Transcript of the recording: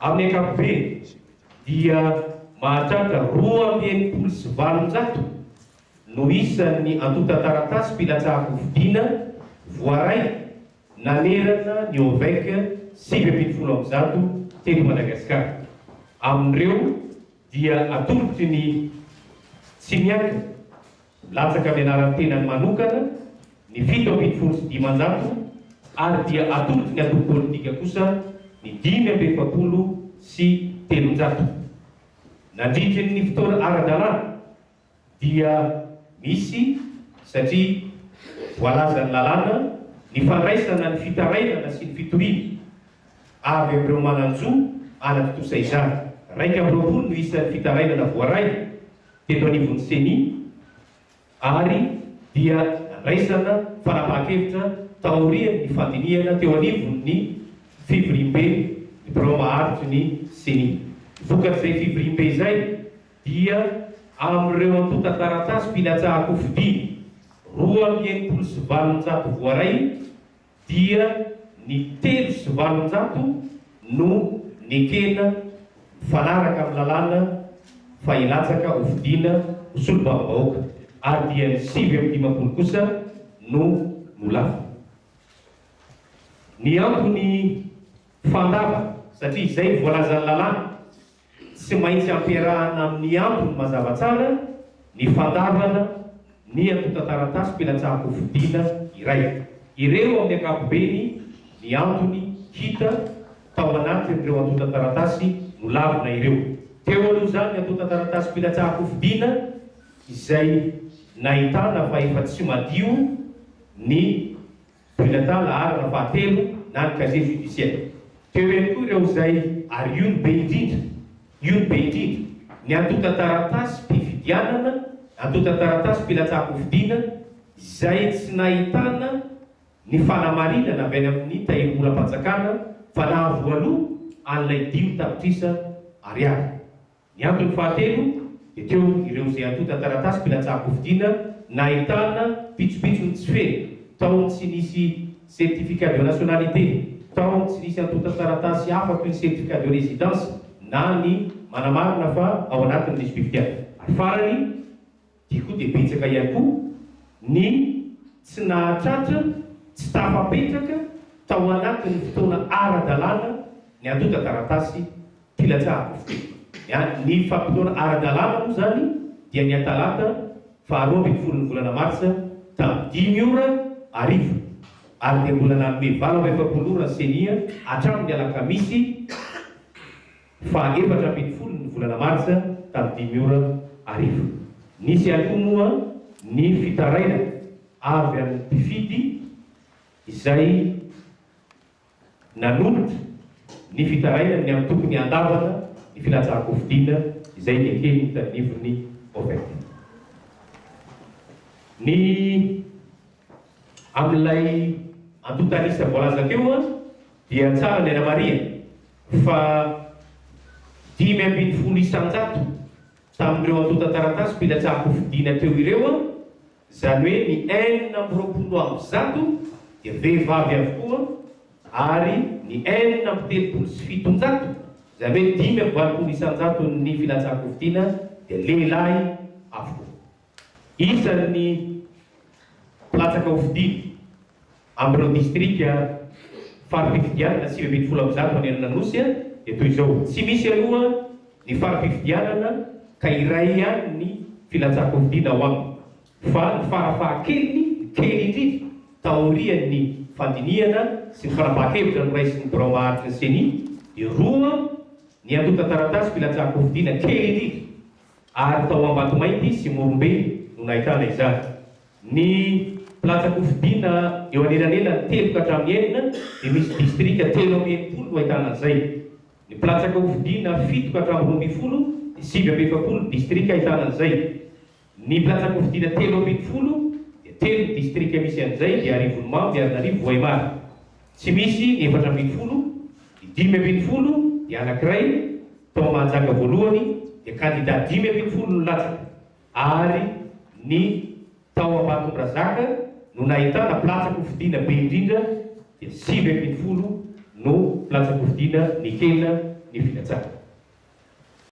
Amin'ny ankapobeny dia mahatratra 862 no isan'ny antontan-taratasim-pilatsahan-kofidina voaray nanerana ny OVEC 119 teto Madagasikara. Amin'ireo dia atolotry ny tsy miankina milatsaka amin'ny anaran'ny tenany manokana ny 517 ary dia atolotry ny antoko politika kosa ny 345. Nandritry ny fotoana ara-dalàna dia misy satria voalazan'ny lalàna ny fandraisana ny fitarainana sy ny fitoriana avy amin'ireo manan-jo hanatontosa izany. 21 no isan'ny fitarainana voaray teto anivon'ny Ceni ary dia nandraisana fanapahan-kevitra taorian'ny fandinihana teo anivon'ny fivoriambe ny birao maharitry ny Ceni. Vokatr'izay fivoriambe izay dia amin'ireo antontan-taratasim-pilatsahan-kofidina 862 voaray dia ny 803 no nekena mifanaraka amin'ny lalàna fa hilatsaka hofidiana ho solombavambahoaka ary dia ny 59 kosa no nolafina. Ny antony fandavana satria izay no voalazan'ny lalàna. Tsy maintsy ampiarahana amin'ny antony mazava tsara ny fandavana ny antontan-taratasim-pilatsahan-kofidina iray. Ireo amin'ny ankapobeny ny antony hita tao anatin'ireo antontan-taratasy nolavina ireo. Teo aloha izany ny antontan-taratasim-pilatsahan-kofidina izay nahitana fa efa tsy madio ny Bulletin laharana fahatelo na ny casier judiciaire. Teo ihany koa ireo izay, ary io no be indrindra, io no be indrindra, ny antontan-taratasim-pifidianana, antontan-taratasim-pilatsahan-kofidina izay tsy nahitana ny fanamarinana avy any amin'ny Tahirimbolam-panjakana fa nahavoaloa an'ilay 5 tapitrisa ariary. Ny antony fahatelo dia teo ireo izay antontan-taratasy mpilatsaha-kofidina nahitana pitsopitsony tsy feno, tao ny tsy nisy certificat de nationalité, tao ny tsy nisy antontan-taratasy hafa toy ny certificat de résidence na ny manamarina fa ao anatin'ny lisi-pifidianana. Ary farany dia koa dia betsaka ihany koa ny tsy nahatratra, tsy tafapetraka tao anatin'ny fotoana ara-dalàna ny antontan-taratasy Filatsahako fiteny. Ny fampinoana ara-dalàna moa izany dia ny atalata faharoa ambin'ny folon'ny volana martsa tamin'ny 5 ora hariva ary dia mbola nanome 48 ora ny Ceni hatramin'ny alakamisy faha 14 ny volana martsa tamin'ny 5 ora hariva. Nisy ihany koa moa ny fitarainana avy amin'ny mpifidy izay Nanolotra ny fitarainany ny amin'ny tokony handavana ny filatsahan-kofidina izay neken'ny tanivon'ny OPEC. Ny amin'ilay antontan'isa voalaza teo dia tsara ny anamarihana fa 15% tamin'ireo antontan-taratasy mpilatsahan-kofidina teo ireo, Izany hoe ny 126 dia vehivavy avokoa ary ny 736, izany hoe 85 isan-jaton'ny filatsahan-kofidina dia lehilahy avokoa. Isan'ny mpilatsaka hofidina amin'ireo distrika fari-pifidianana 119 manerana ny Nosy dia toy izao, tsy misy aloha ny fari-pifidianana ka iray ihany ny filatsahan-kofidina ao aminy fa ny farafahakeliny, ny kely indrindra, taorian'ny fandinihana sy ny fanapahan-kevitra noraisin'ny birao maharitry ny Ceni dia roa ny antontan-taratasy filatsahan-kofidina kely indrindra ary tao Ambatomainty sy Morombe no nahitana izany. Ny mpilatsa-kofidina eo anelanelan'ny telo ka hatramin'ny enina dia misy distrika 63 no ahitana an'izay. Ny mpilatsaka hofidina fito ka hatramin'ny 12 dia 49 ny distrika ahitana an'izay. Ny mpilatsaka hofidina 13 dia telo ny distrika misy an'izay dia Arivonimamo, Miarinarivo, Vohemar. Tsy misy ny 14, ny 15 dia anankiray, tao Mahajanga voalohany dia kandida 15 no nilatsaka ary ny tao Ambatondrazaka no nahitana mpilatsa-kofidina be indrindra dia 19 no mpilatsa-kofidina nekena. ny filatsahana.